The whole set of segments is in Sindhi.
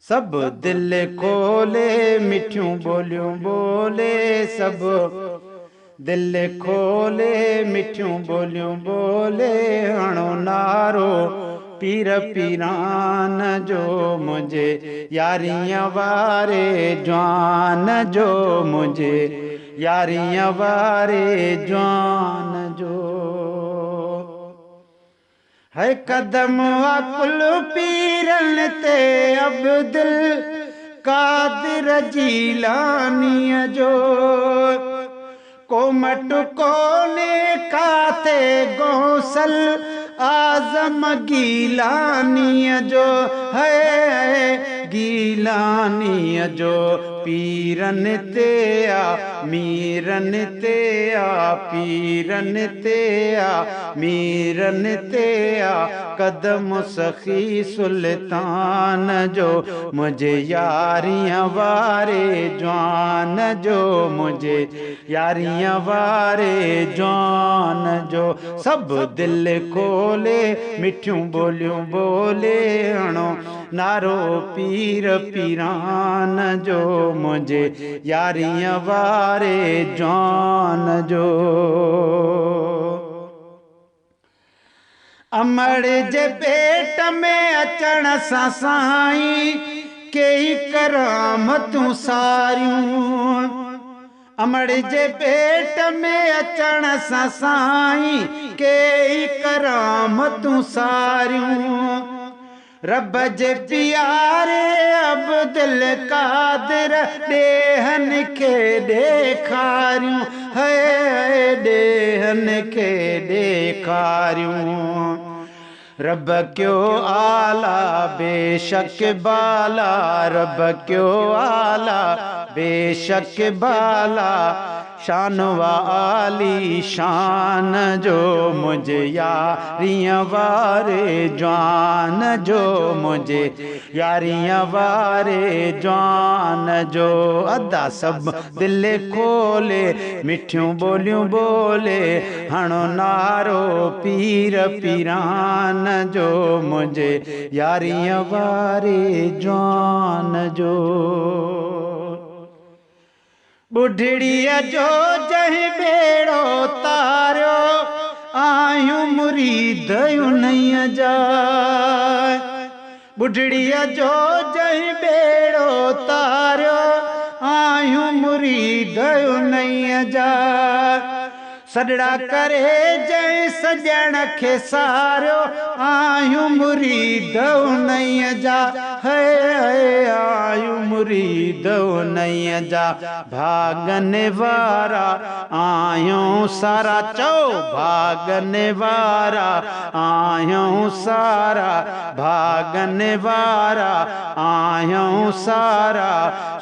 سڀ دل کولي مٺيون ٻوليون ٻولي، سڀ دل کولي مٺيون ٻوليون ٻولي، هڻو نعرو پير پيران جو، منهنجي ياريء واري جوان جو، منهنجي ياريء واري جوان جو. هي قدم عقل پيرن تي عبدل قادر جيلانيء جو، ڪو مٽ ڪونهي ڪاٿي غوث الاعظم گيلانيء جو، هي گيلانيء جو. پيرن تي آ ميرن تي آ، پيرن تي آ ميرن تي آ قدم سخي سلطان جو، منهنجي ياريء واري جوان جو، منهنجي ياريء واري جوان جو. سڀ دل کولي مٺيون ٻوليون ٻولي، هڻو نعرو پير پيران جو، منهنجي ياريء واري جوان جو. امڙ جي پيٽ ۾ اچڻ سان سائين ڪيئي ڪرامتون ساريون، امڙ جي پيٽ ۾ اچڻ سان سائين ڪيئي ڪرامتون ساريون. رب جي پياري عبدل قادر ڏيهن کي ڏيکاريون، هي ڏيهن کي ڏيکاريون. رب ڪيو اعليٰ بيشڪ بالا، رب ڪيو اعليٰ بيشڪ بالا، شان عالي شان جو، منهنجي ياريء واري جوان جو، منهنجي ياريء واري جوان جو. ادا سڀ دل کولي مٺيون ٻوليون ٻولي، هڻو نعرو پير پيران جو، منهنجي ياريء واري جوان جو. ٻڍڙيء جو جنهن ٻيڙو تاريو، آهيون مريد انهيء جا. ٻڍڙيء جو جنهن ٻيڙو تاريو، آهيون مريد انهيء جا. سڏڙا ڪري جنهن سڄڻ کي ساريو، آهيون مريد انهيء جا، هي آهيون مريد انهيء جا. ڀاڳن وارا آهيون سارا، چئو ڀاڳن وارا آهيون سارا، ڀاڳن وارا آهيون سارا،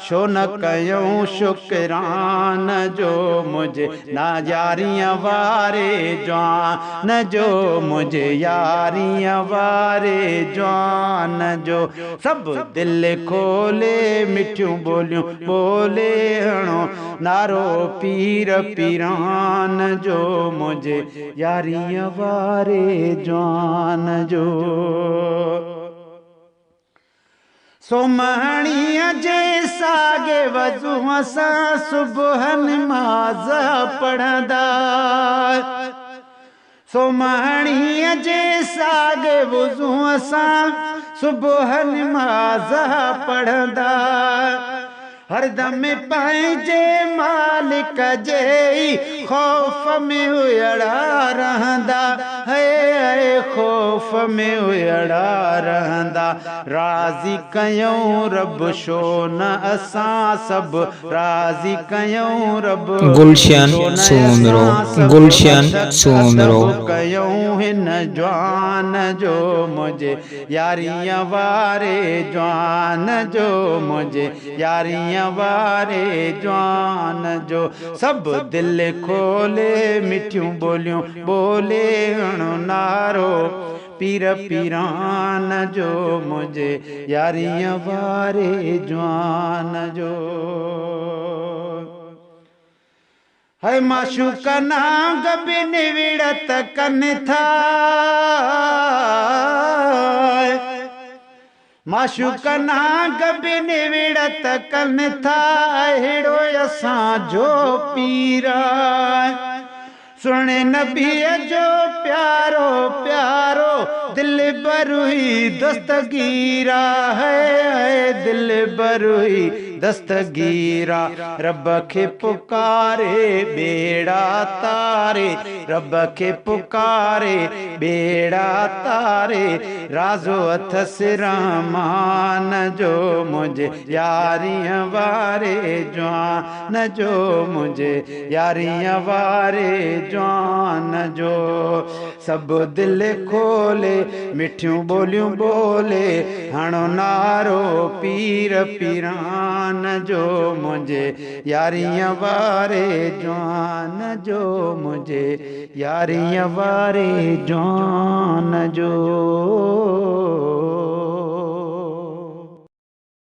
ڇو نه ڪيون شڪران جو، منهنجي نا ياريء واري جوان جو، منهنجي ياريء واري جوان جو. سڀ دل کولي مٺيون ٻوليون ٻولي، هڻو نعرو پير پيران جو، منهنجي ياريء واري جوان جو. سومهڻيء جي ساڳي وضوء سان صبح نماز پڙهندا، سومهڻيء جي ساڳي وضوء سان صبح نماز پڙهندا. هردم پنهنجي مالڪ جي ئي خوف ۾ اهڙا رهندا، هي خوف ۾ اهڙا رهندا. راضي ڪيون رب شو نه اسان سڀ، راضي ڪيون رب گلشن شو نه سومرو اسان سڀ، گلشن سومرو سومرو. ڪيون هن جوان جو، منهنجي ياريء واري جوان جو، منهنجي ياريء واري جوان جو. سڀ دل کولي مٺيون ٻوليون ٻولي، هڻو نعرو پير پيران جو، منهنجي ياريء واري جوان جو. هي معشوق نانگ به نوڙت ڪن ٿا، معشوق نانگ به نوڙت ڪن ٿا، اهڙو اسان جو پير. سهڻي نبيء جو پيارو پيارو دلبر هي دستگير آهي، دلبر هي دستگير. رب کي پڪاري ٻيڙا تاري، رب کي پڪاري ٻيڙا تاري، رازو اٿس رحمان جو، منهنجي ياريء واري جوان جو، منهنجي ياريء واري جوان جو. سڀ دل کولي مٺيون ٻوليون ٻولي، هڻو نعرو پير پيران جو، منهنجي ياريء واري جوان جو، منهنجي ياريء واري جوان جو.